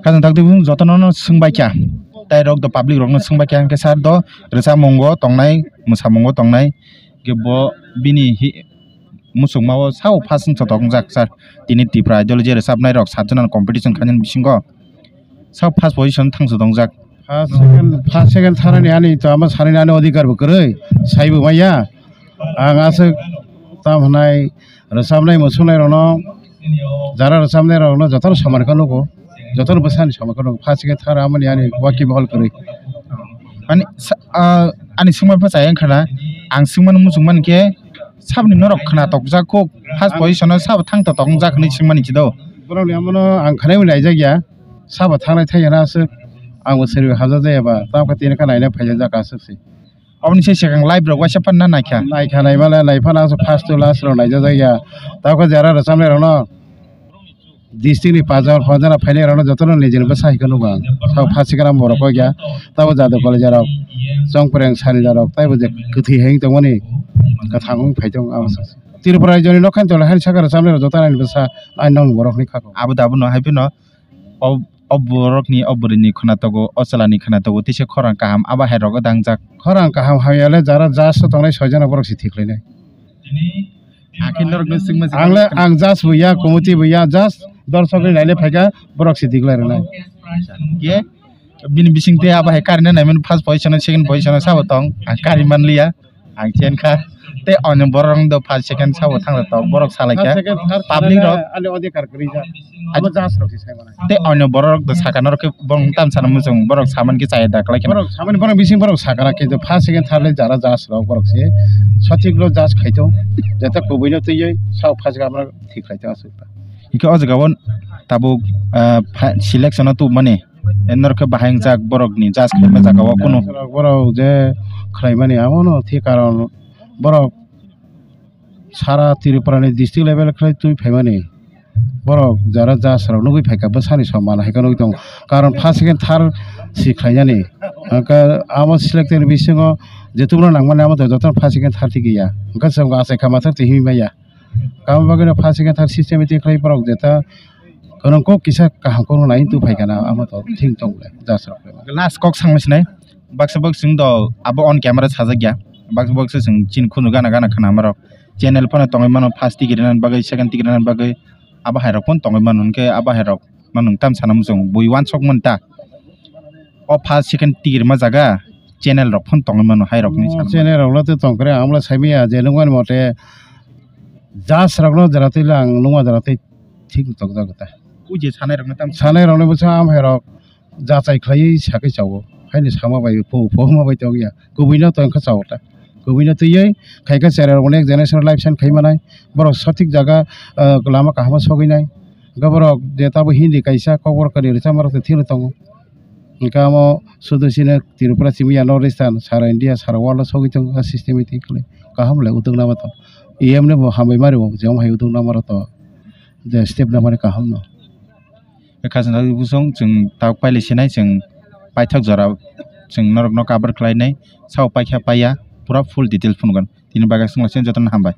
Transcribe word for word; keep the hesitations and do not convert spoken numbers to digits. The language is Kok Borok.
Khajang tak twi jotono no swngbai kha. Tai rok do public rok no swngbai kha, hwnkhe sir do rwchapmungo tongnai, mwsamungo tongnai. Hwnkhe bo bini hi-, muchungma o sao first wngsa tongjak sir. Tini Tipra Idol je rwchapnai rok sat jona competition khainani bisingo sao first position thangsa tongjak. First, second, first, second, third ani, ani to ama sanani ani odhikar bo kwrwi, saibo maya. Ang aswk tam hwnai, rwchapnai, muchungnai rokno, jara rwchapnai rokno jotono samani kha nugo, jotono bwsani samani kha nugo, first, second, third amani ani waki bohol kwrwi. Ani sa-, ah, ani swngma bwsa yang khana, ang swngmani muchungmani khe sabni norok khna tokjak kho, first position o sabo thang to tokjak hwnwi swngmani chido. Borokni amono ang khwnai bai naijak ya, sabo thangnai thai hwnwi aswk, ang bo seri hajak jaya ba, tamo khe tini kha naina phaijak jak aswk se. Oboni se swkang live rok waisa phano naikha. Naikha, naimale, naiphano aswk first to last rok naijajak ya. Tabukhe jara rwchapnai rokno district ni pajar, pajana phainai rokno jotono nijini bwsa hai khe nugo ang. Sabo first second ang borok kok ya. Tabo jadu college rok, chongpreng sani rok, taibo je kwthwi hai tongmani kwthang wng phai tong abo. Tripura rajyoni nokha ni tole hai saka rwchapnai rok joto ani bwsa, ani nong borok ni khako. Abo da abono hai phano o, o borokni, o bwrwini khwna togo, o chwlani khwna togo, teisa khorang kaham abo hai rogo dangjak. Khorang kaham hamyale jara judge o tongnai soijana borok se thik lainai. Akhe norokno swngma se Ang le, ang judge bo ya, committee bo ya, just dorsokni naile phaikha, borok se thik lai rwnai. Ye, bini bisingtwi abo hai karina naimani first position o, second position o sabo tong, ang kari manliya. Ang chen kha. Tei onyo borok rok do first second sabo thang tok borok salai kha. First, second, third, Public rok. Ani odhikar kwrwi jak. Abo judge rok se sai mano. Tei onyo borok rok do saka norok khe borok tam sana muchung borok saman khe chaya da kwlai khe. Borok samani borok bising borok sakana kintu first, second, third le jara judge rok borok se sothik lo judge khai tong. Jata kubui no twiwi sao first ga amra thik khai tong aswk ta. Hingke o jaga o tabuk, ah, pha-, selection o tubumani. Norok khe bahai wngjak borokni judge khaima jaga o kunu. Borok je khlaimani amo no thik karon borok sara Tripura ni district level khlai twi phaimani borok jara judge rok nugwi phaikha bwsani somman hai khe nugwi tongo karon first second third si khlainani hwnkhe amo selected ni bisingo jetubuno nangmani amo jotono first second third tigi ya hwnkhe chwng bo achai kha mathar twi himwi maya. Aboni bagwino first second third systematic khlai borok jeta kwrwng kok kisa kaham kok nai tu phaikha na amo to thik tong le judge rok le. Last kok sangma sinai baksa baksa chwng do abo on camera sajak ya baksa baksa chwng chini khunu gana gana khana marok channel phano tongwi mano first ticket rwnani bagwi second ticket rwnani bagwi abo hai rok phano tongwi mano hwnkhe abo hai rok no nwng tam sana muchung bui wansok mani ta. O first second ticket ma jaga channel rok phano tongwi mano hai rok ni Oh, sana. Channel rok no tei tong kre ang bwla sai manya je nukmani mote judge rok no jora twi lang nukma jora twi thik tong jago ta. O je sanai rok no tam sanai rok no bwsa am hai rok jachai khlaiwi sakhe chawo haino sama bai po po ma bai tong ya kubui no tong kha chawo ta kubui no twiwi khai kha chera rok next generation life sign khai manai borok sothik jaga ah, lama kaham o sogwi nai hwnkhe borok je tabo hindi kaisa kokborok kwrwi rwchapma rok twi thik no tongo. Hingke amo sudu sino Tripura simi ya North Eastern, sara India, sara world o sogwi tongo, a systematically kaham le utung nama to. E M ni bo hambai mari bo, jeng hai utung nama to, je step nama ni kaham no. Khasna busong chwng tabuk pailai sinai chwng paithak jora chwng norok no cover khlai nai sao paikha paiya pura full detail phunukgwn tini bagwi swnglaising jotono hambai.